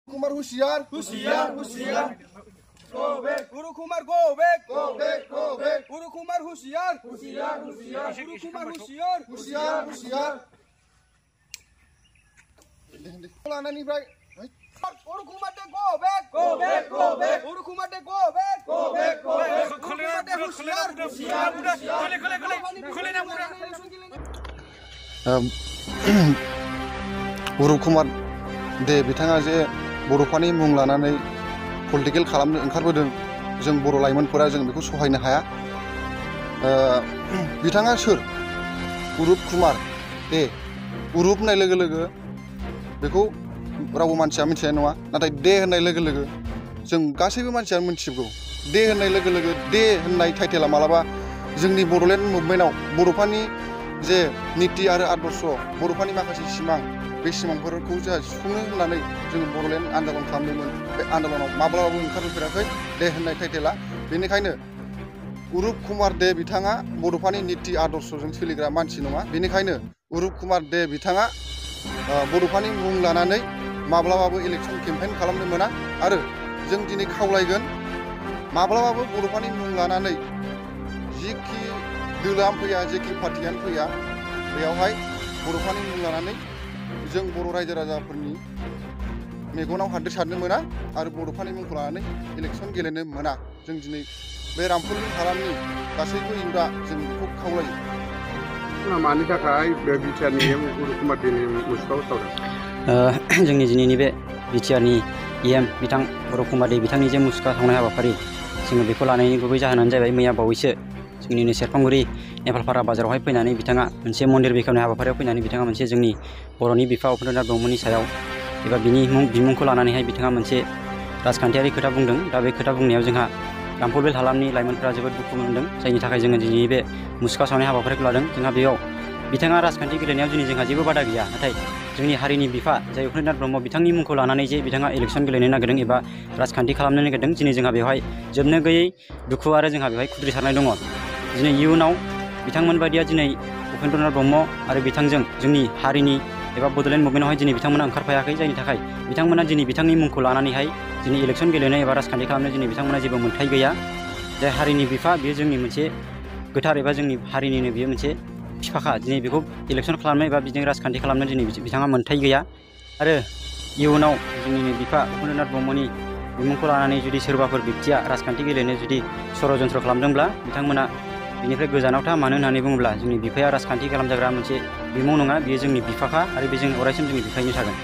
Kumar Hushiyar, Hushiyar, Hushiyar. Go back. Guru Kumar, go back. Go back, go back. Guru Kumar Hushiyar, Hushiyar, Hushiyar. Guru Kumar Hushiyar, Hushiyar, Hushiyar. Laananiफ्राय Guru Kumar de go back. Go back, go back. Guru Kumar de go back. Go back, go back. Guru Kumar de बिथाङा जे बर'फोरनि मुं लानानै political खालामनो ओंखारबोदों जों बर' लाइमोनफोरा जों बेखौ सहायनो हाया बिथाङा सोर उरुप कुमार दे उरुप होननाय लोगो लोगो बेखौ रावबो मानसिया मिथिनाय नङा नाथाय दे होननाय लोगो लोगो जों गासैबो मानसियानो मिथिगौ दे होननाय लोगो लोगो दे होननाय टाइटेला मालाबा जोंनि बड'लेण्ड मुभमेन्टआव बर'फोरनि जे नीति आरो आदर्श बर'फोरनि माखासे सिमां बे सिमांफोरखौ जोंहा सुफुंनो होननानै जों बड'लेण्ड आन्दलन खालामदोंमोन बे आन्दलनाव माब्लाबाबो ओंखारफेराखै दे होननाय टाइटेला बेनिखायनो उरुप कुमार दे बिथाङा बड'फोरनि नीति आदर्शजों सोलिग्रा मानसि नङा बेनिखायनो उरुप कुमार दे बिथाङा बड'फोरनि मुं लानानै माब्लाबाबो इलेक्सन केम्पेइन खालामनो मोना आरो जों दिनै खावलायगोन माब्लाबाबो बड'फोरनि मुं लानानै जिखि दोलोआनो फैया जेखि पार्टियानो फैया बेयावहाय बड'फोरनि मुं लानानै जों बर' रायजो राजाफोरनि मेगनाव हाद्रि सारनो मोना आरो बड'फोरनि मुंखौ लानानै इलेक्सन गेलेनो मोना जों दिनै बे रामफुरनि हालामनि गासैबो इयुथआ जों बेखौ खावलायो मानि थाखाय बे बिटिआरनि उरुप कुमार देनि मुसुखाखौ सावदों जोंनि दिनैनि बे बिटिआरनि EM बिथां उरुप कुमार दे बिथांनि जे मुसुखा सावनाय हाबाफारि जोङो बेखौ लानायनि गुबै जाहोनानो जाबाय मैया बावैसो जोंनिनो सेरफांगुरि नेपालपारा बाजारावहाय फैनानै बिथाङा मोनसे मन्दिर बेखेवनाय हाबाफारियाव फैनानै बिथाङा मोनसे जोंनि बर'नि बिफा उपेन्द्रनाथ ब्रह्मनि सायाव एबा बिनि बिमुंखौ लानानैहाय बिथाङा मोनसे राजखान्थियारि खोथा बुंदों दा बे खोथा बुंनायाव जोंहा रामफुरबेल हालामनि लाइमोनफोरा जोबोद दुखु मोनदों जायनि थाखाय जोङो दिनै बे मुसुखा सावनाय हाबाफारिखौ लादों जोंहा बेयाव बिथाङा राजखान्थि गेलेनायाव जोंहा जेबो बादा गैया नाथाय जोंनि हारिनि बिफा जाय उपेन्द्रनाथ ब्रह्म बिथांनि मुंखौ लानानै जे बिथाङा इलेक्सन गेलेनो नागिरदों एबा राजखान्थि खालामनो नागिरदों दिनै जोंहा बेवहाय जोबनो गैयै दुखु आरो जोंहा बेवहाय खुद्रिसारनाय दङ दिनै इयुनाव बिथांमोन बायदिया दिनै उपेन्द्रनाथ ब्रह्म आरो बिथांजों जोंनि हारिनि एबा बड'लेण्ड मुभमेन्टआवहाय दिनै बिथांमोना ओंखारफायाखै जायनि थाखाय बिथांमोना दिनै बिथांनि मुंखौ लानानैहाय दिनै इलेक्सन गेलेनो एबा राजखान्थि खालामनो दिनै बिथांमोना जेबो मोन्थाय गैया जाय हारिनि बिफा बेयो जोंनि मोनसे गोथार एबा जोंनि हारिनिनो बेयो मोनसे बिफाखा दिनै बेखौ इलेक्सन खालामनो एबा बिदिनो राजखान्थि खालामनो दिनै बिथाङा मोन्थाय गैया आरो इयुनाव जोंनिनो बिफा उपेन्द्रनाथ ब्रह्मनि बिमुंखौ लानानै जुदि सोरबाफोर बेक्तिया राजखान्थि गेलेनो जुदि षड़यन्त्र खालामदोंब्ला बिथांमोना बेनिफ्राय गोजानाव था मानो होननानै बुङोब्ला जोंनि बिफाया राजखान्थि खालामजाग्रा मोनसे बिमुं नङा बेयो जोंनि बिफाखा आरो बे जों अरायसम जोंनि बिफायैनो थागोन